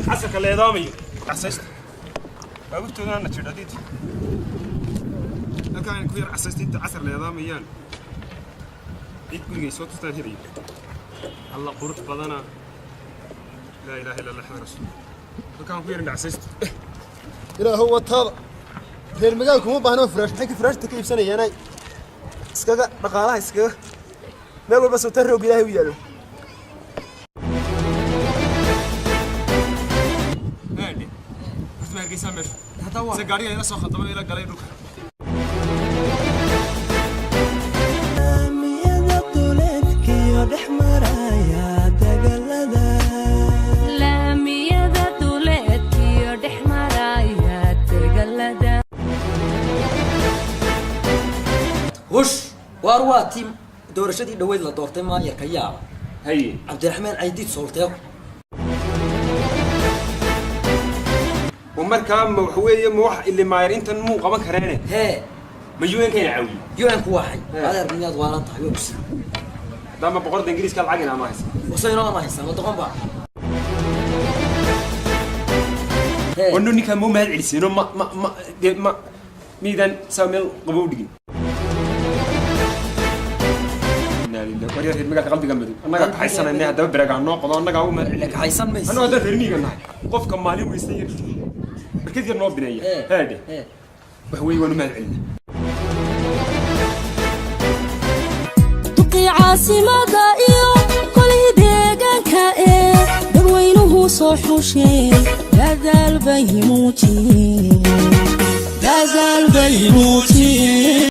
Casarka leedaamayo casaysta baabuurtoodana na jidha diid halkaan ku yar casaysta inta casar leedaamayaan cid gurigay soo tustaan helayo. Alla qurux badana! Laa ilaaha illa Allah rasuul. Halkaan ku yar indha casaysta. Ilaahow wataada. Reer magaalku uma baahna furaash. Maxay ka furaashta ka iibsanayaanay? Iskaga dhaqaalaha iskaga meel walba sawtar roog Ilaahay u yaalo. Haadhe, horta ma Hargeysaa meesha se gaariga ila soo khaldamay, ila galay dhulka. Laamiyada duleedkiyo dhex maraya dagaalada. Laamiyada duleedkiyo dhex maraya degalada. Hush, waar waa tii doorashadii dhoweyd la doortay maayarka yaaba. Haye. Cabdiraxmaan Caydiid Soolteeko. Oo markaa ma wax weeye, ma wax ili maayar intan muu qaban kareene? Hee. Ma UN-kayna caawiye? UN ku waxay. Adeer, miyaad waalan tahay? Waa kusi. Haddaama boqorda Ingiriiska lacag inaa ma haysa. Wasaynoo ama haysaa ma doqon baa? Hee. Wano ninkaa ma u mahad celiseenoo ma dee ma miidaan saa meel qabow dhigin? Innaa lillahi. Waryaa, reer magaalka qalbiga madow annagaa kaxaysanayna. Haddaba beragaa noo qodo, annagaa ugu mahad celina. Kaxaysan maysa. Annagu haddaan reer miyiga nahay, qofka maalin weysan yar barkad yar noo bineeya. Hee. Haadhe. Hee. Wax weeye, waan u mahad celina. Duqii caasimada iyo kolihii deegaanka ee dadweynuhu soo xusheen dadaal bay muujiyeen, dadaal bay muujiyeen.